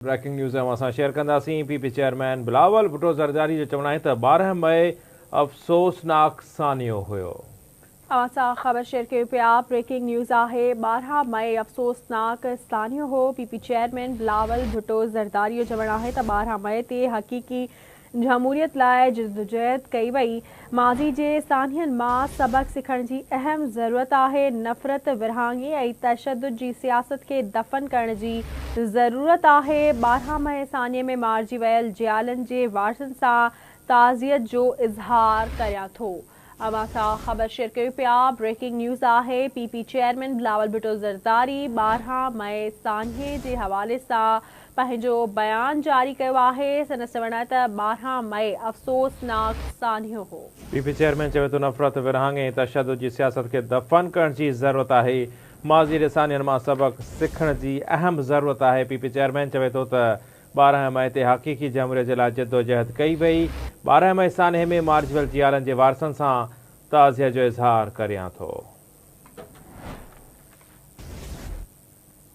Breaking news اوهان سان share ڪنداسين. P P chairman Bilawal Bhutto Zardari جو چوڻ آهي ته 12 مئي افسوسناڪ سانحو هيو. اوهان سان خبر شيئر ڪيون پيا بريڪنگ نيوز آهي 12 مئي افسوسناڪ سانحو هو. P P chairman Bilawal Bhutto Zardari جو چوڻ آهي ته 12 مئي تي حقيقي جمهوريت لاء جدوجهد ڪئي وئي، ماضي جي سانحن مان سبق سکڻ جي اهم ضرورت آهي، نفرت، ورهاڱي ۽ تشدد جي سياست کي دفن ڪرڻ جي ضرورت آهي، 12 مئي سانحي ۾ مارجي ويل جيالن جي وارثن سان تعزيت جو اظهار ڪريان ٿو. اوهان سان خبر شيئر ڪيون پيا بريڪنگ نيوز آهي P P chairman Bilawal Bhutto Zardari 12 مئي سانحي جي حوالي سان پنهنجو بيان جاري ڪيو آهي سندس چوڻ آهي ته 12 مئي افسوسناڪ سانحو هو. پي پي چيئرمين چوي ٿو نفرت، ورهاڱي ۽ تشدد جي سياست کي دفن ڪرڻ جي ضرورت آهي، ماضي جي سانحن مان سبق سکڻ جي اهم ضرورت آهي، پي پي چيئرمين چوي ٿو ته 12 مئي تي حقيقي جمهوريت جي لاء جدوجهد ڪئي وئي، 12 مئي سانحي ۾ مارجي ويل جيالن جي وارثن سان تعزيت جو اظهار ڪريان ٿو.